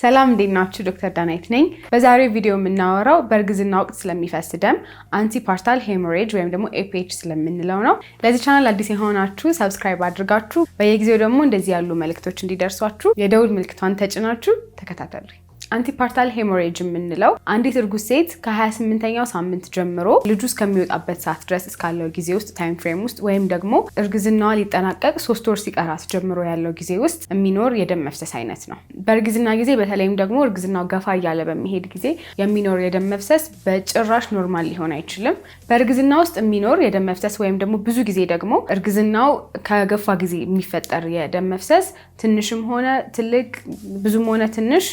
ሰላም፣ እንዴት ናችሁ? ዶክተር ዳናይት ነኝ። በዛሬው ቪዲዮ የምናወራው በእርግዝና ወቅት ስለሚፈስ ደም፣ antepartal hemorrhage ወይም ደግሞ APH ስለምንለው ነው። ለዚህ ቻናል አዲስ የሆናችሁ subscribe አድርጋችሁ በየጊዜው ደግሞ እንደዚህ ያሉ መልእክቶች እንዲደርሷችሁ የደውል ምልክቷን ተጭናችሁ ተከታተሉ። Antepartal hemorrhage የምንለው አንዲት እርጉዝ ሴት ከ28ኛው ሳምንት ጀምሮ ልጁ እስከሚወጣበት ሰዓት ድረስ እስካለው ጊዜ ውስጥ፣ time frame ውስጥ፣ ወይም ደግሞ እርግዝናዋ ሊጠናቀቅ 3 ወር ሲቀራት ጀምሮ ያለው ጊዜ ውስጥ የሚኖር የደም መፍሰስ አይነት ነው። በእርግዝና ጊዜ፣ በተለይም ደግሞ እርግዝናው ገፋ እያለ በሚሄድ ጊዜ የሚኖር የደም መፍሰስ በጭራሽ normal ሊሆን አይችልም። በእርግዝና ውስጥ የሚኖር የደም መፍሰስ ወይም ደግሞ ብዙ ጊዜ ደግሞ እርግዝናው ከገፋ ጊዜ የሚፈጠር የደም መፍሰስ ትንሽም ሆነ ትልቅ፣ ብዙም ሆነ ትንሽ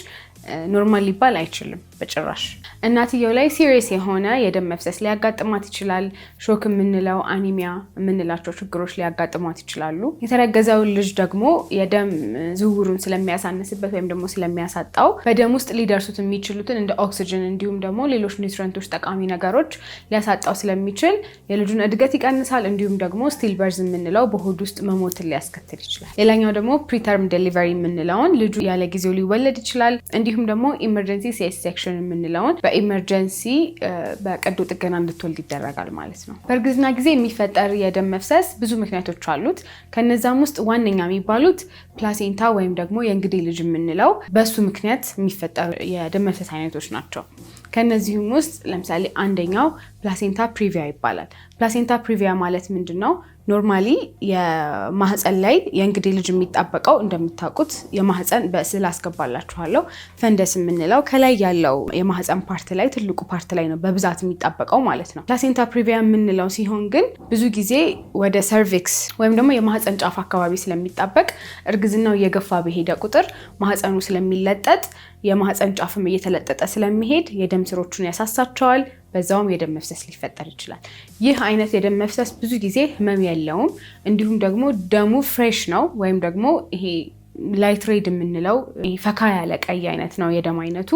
normal ሊባል አይችልም በጭራሽ። እናትየው ላይ serious የሆነ የደም መፍሰስ ሊያጋጥማት ይችላል። Shock የምንለው፣ anemia የምንላቸው ችግሮች ሊያጋጥሟት ይችላሉ። የተረገዘው ልጅ ደግሞ የደም ዝውውሩን ስለሚያሳንስበት ወይም ደግሞ ስለሚያሳጣው በደም ውስጥ ሊደርሱት የሚችሉትን እንደ ኦክሲጅን እንዲሁም ደግሞ ሌሎች nutrient ኦች፣ ጠቃሚ ነገሮች ሊያሳጣው ስለሚችል የልጁን እድገት ይቀንሳል። እንዲሁም ደግሞ stillbirth የምንለው በሆድ ውስጥ መሞትን ሊያስከትል ይችላል። ሌላኛው ደግሞ preterm delivery የምንለውን ልጁ ያለ ጊዜው ሊወለድ ይችላል። እንዲሁም ደግሞ emergency CS section የምንለውን በ emergency በቀዶ ጥገና እንድትወልድ ይደረጋል ማለት ነው። በእርግዝና ጊዜ የሚፈጠር የደም መፍሰስ ብዙ ምክንያቶች አሉት። ከነዛም ውስጥ ዋነኛ የሚባሉት placenta ወይም ደግሞ የእንግዴ ልጅ የምንለው በሱ ምክንያት የሚፈጠሩ የደም መፍሰስ አይነቶች ናቸው። ከነዚህም ውስጥ ለምሳሌ አንደኛው placenta previa ይባላል። Placenta previa ማለት ምንድን ነው? Normally የማህፀን ላይ የእንግዴ ልጅ የሚጣበቀው እንደምታውቁት የማህፀን፣ በስዕል አስገባላችኋለሁ፣ fundus የምንለው ከላይ ያለው የማህፀን part ላይ፣ ትልቁ part ላይ ነው በብዛት የሚጣበቀው ማለት ነው። Placenta previa የምንለው ሲሆን ግን ብዙ ጊዜ ወደ cervix ወይም ደግሞ የማህፀን ጫፍ አካባቢ ስለሚጣበቅ እርግዝናው እየገፋ በሄደ ቁጥር ማህፀኑ ስለሚለጠጥ የማህፀን ጫፍም እየተለጠጠ ስለሚሄድ የደም ስሮቹን ያሳሳቸዋል። በዛውም የደም መፍሰስ ሊፈጠር ይችላል። ይህ አይነት የደም መፍሰስ ብዙ ጊዜ ህመም የለውም። እንዲሁም ደግሞ ደሙ fresh ነው ወይም ደግሞ ይሄ light red የምንለው ፈካ ያለ ቀይ አይነት ነው የደም አይነቱ።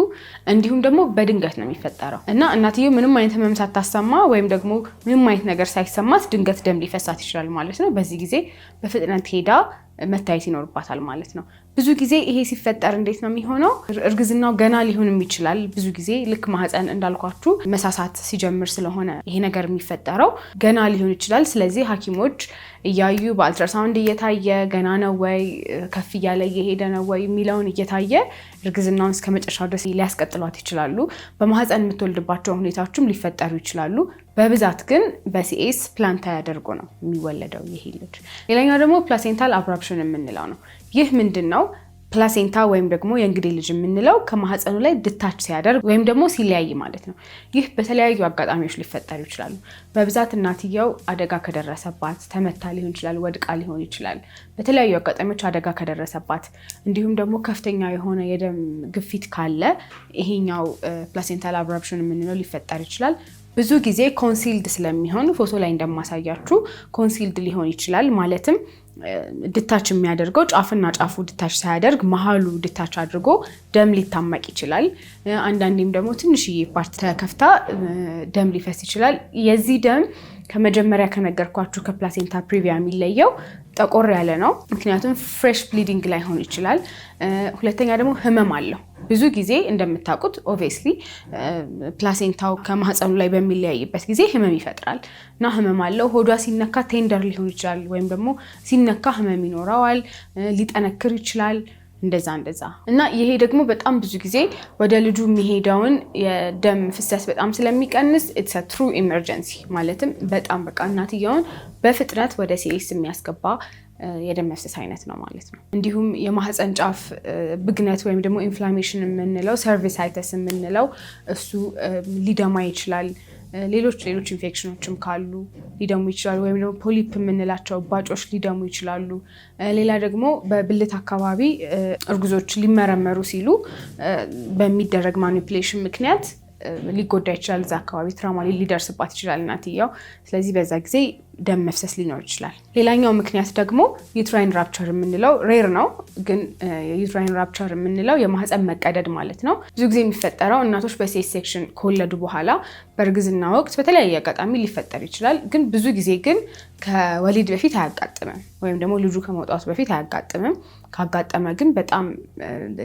እንዲሁም ደግሞ በድንገት ነው የሚፈጠረው እና እናትየው ምንም አይነት ህመም ሳታሰማ ወይም ደግሞ ምንም አይነት ነገር ሳይሰማት ድንገት ደም ሊፈሳት ይችላል ማለት ነው። በዚህ ጊዜ በፍጥነት ሄዳ መታየት ይኖርባታል ማለት ነው። ብዙ ጊዜ ይሄ ሲፈጠር እንዴት ነው የሚሆነው? እርግዝናው ገና ሊሆንም ይችላል። ብዙ ጊዜ ልክ ማህፀን እንዳልኳችሁ መሳሳት ሲጀምር ስለሆነ ይሄ ነገር የሚፈጠረው ገና ሊሆን ይችላል። ስለዚህ ሐኪሞች እያዩ፣ በአልትራሳውንድ እየታየ ገና ነው ወይ፣ ከፍ እያለ እየሄደ ነው ወይ የሚለውን እየታየ እርግዝናውን እስከ መጨረሻው ድረስ ሊያስቀጥሏት ይችላሉ። በማህፀን የምትወልድባቸው ሁኔታዎችም ሊፈጠሩ ይችላሉ። በብዛት ግን በ CS plan ተደርጎ ነው የሚወለደው ይሄ ልጅ። ሌላኛው ደግሞ placental abruption የምንለው ነው። ይህ ምንድን ነው? Placenta ወይም ደግሞ የእንግዴ ልጅ የምንለው ከማህፀኑ ላይ detach ሲያደርግ ወይም ደግሞ ሲለያይ ማለት ነው። ይህ በተለያዩ አጋጣሚዎች ሊፈጠሩ ይችላሉ። በብዛት እናትየው አደጋ ከደረሰባት፣ ተመታ ሊሆን ይችላል፣ ወድቃ ሊሆን ይችላል። በተለያዩ አጋጣሚዎች አደጋ ከደረሰባት እንዲሁም ደግሞ ከፍተኛ የሆነ የደም ግፊት ካለ ይሄኛው placental abruption የምንለው ሊፈጠር ይችላል። ብዙ ጊዜ concealed ስለሚሆን ፎቶ ላይ እንደማሳያችሁ concealed ሊሆን ይችላል። ማለትም detach የሚያደርገው ጫፍና ጫፉ detach ሳያደርግ መሀሉ detach አድርጎ ደም ሊታመቅ ይችላል። አንዳንዴም ደግሞ ትንሽዬ part ተከፍታ ደም ሊፈስ ይችላል። የዚህ ደም ከመጀመሪያ ከነገርኳችሁ ከ placenta previa የሚለየው ጠቆር ያለ ነው። ምክንያቱም fresh bleeding ላይሆን ይችላል። ሁለተኛ ደግሞ ህመም አለው። ብዙ ጊዜ እንደምታውቁት obviously placenta ው ከማህፀኑ ላይ በሚለያይበት ጊዜ ህመም ይፈጥራል እና ህመም አለው። ሆዷ ሲነካ tender ሊሆን ይችላል፣ ወይም ደግሞ ሲነካ ህመም ይኖረዋል፣ ሊጠነክር ይችላል። እንደዛ እንደዛ እና ይሄ ደግሞ በጣም ብዙ ጊዜ ወደ ልጁ የሚሄደውን የደም ፍሰት በጣም ስለሚቀንስ it's a true emergency፣ ማለትም በጣም በቃ እናትየውን በፍጥነት ወደ CS የሚያስገባ የደም መፍሰስ አይነት ነው ማለት ነው። እንዲሁም የማህፀን ጫፍ ብግነት ወይም ደግሞ inflammation የምንለው፣ cervicitis የምንለው እሱ ሊደማ ይችላል። ሌሎች ሌሎች ኢንፌክሽኖችም ካሉ ሊደሙ ይችላሉ። ወይም ደግሞ polyp የምንላቸው እባጮች ሊደሙ ይችላሉ። ሌላ ደግሞ በብልት አካባቢ እርጉዞች ሊመረመሩ ሲሉ በሚደረግ manipulation ምክንያት ሊጎዳ ይችላል። እዛ አካባቢ trauma ሊደርስባት ይችላል እናትየው። ስለዚህ በዛ ጊዜ ደም መፍሰስ ሊኖር ይችላል። ሌላኛው ምክንያት ደግሞ uterine rupture የምንለው rare ነው፣ ግን የ uterine rupture የምንለው የማህፀን መቀደድ ማለት ነው። ብዙ ጊዜ የሚፈጠረው እናቶች በ C section ከወለዱ በኋላ በእርግዝና ወቅት በተለያየ አጋጣሚ ሊፈጠር ይችላል። ግን ብዙ ጊዜ ግን ከወሊድ በፊት አያጋጥምም፣ ወይም ደግሞ ልጁ ከመውጣቱ በፊት አያጋጥምም። ካጋጠመ ግን በጣም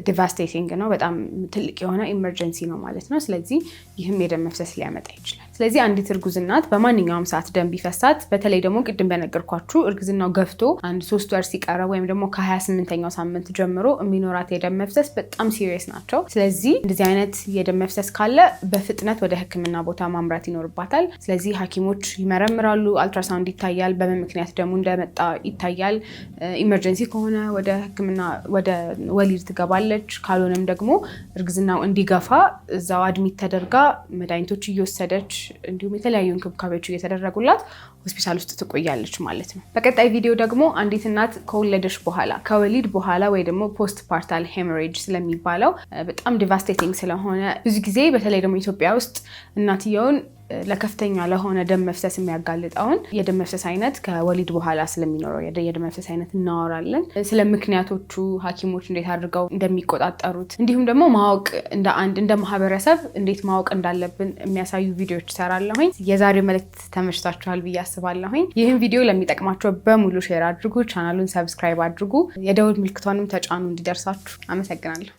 devastating ነው፣ በጣም ትልቅ የሆነ emergency ነው ማለት ነው። ስለዚህ ይህም የደም መፍሰስ ሊያመጣ ይችላል። ስለዚህ አንዲት እርጉዝ እናት በማንኛውም ሰዓት ደም ቢፈሳት፣ በተለይ ደግሞ ቅድም በነገርኳችሁ እርግዝናው ገፍቶ አንድ 3 ወር ሲቀረው ወይም ደግሞ ከ28ኛው ሳምንት ጀምሮ የሚኖራት የደም መፍሰስ በጣም serious ናቸው። ስለዚህ እንደዚህ አይነት የደም መፍሰስ ካለ በፍጥነት ወደ ሕክምና ቦታ ማምራት ይኖርባታል። ስለዚህ ሐኪሞች ይመረምራሉ፣ አልትራሳውንድ ይታያል፣ በምን ምክንያት ደሙ እንደመጣ ይታያል። Emergency ከሆነ ወደ ሕክምና ወደ ወሊድ ትገባለች። ካልሆነም ደግሞ እርግዝናው እንዲገፋ እዛው admit ተደርጋ መድኃኒቶች እየወሰደች እንዲሁም የተለያዩ እንክብካቤዎች እየተደረጉላት ሆስፒታል ውስጥ ትቆያለች ማለት ነው። በቀጣይ ቪዲዮ ደግሞ አንዲት እናት ከወለደች በኋላ፣ ከወሊድ በኋላ ወይ ደግሞ postpartal hemorrhage ስለሚባለው፣ በጣም devastating ስለሆነ፣ ብዙ ጊዜ በተለይ ደግሞ ኢትዮጵያ ውስጥ እናትየውን ለከፍተኛ ለሆነ ደም መፍሰስ የሚያጋልጠውን የደም መፍሰስ አይነት፣ ከወሊድ በኋላ ስለሚኖረው የደም መፍሰስ አይነት እናወራለን። ስለ ምክንያቶቹ፣ ሐኪሞች እንዴት አድርገው እንደሚቆጣጠሩት፣ እንዲሁም ደግሞ ማወቅ እንደ አንድ እንደ ማህበረሰብ እንዴት ማወቅ እንዳለብን የሚያሳዩ ቪዲዮዎች እሰራለሁኝ። የዛሬው መልእክት ተመችቷችኋል ብዬ አስባለሁኝ። ይህን ቪዲዮ ለሚጠቅማቸው በሙሉ share አድርጉ፣ ቻናሉን subscribe አድርጉ፣ የደወል ምልክቷንም ተጫኑ እንዲደርሳችሁ። አመሰግናለሁ።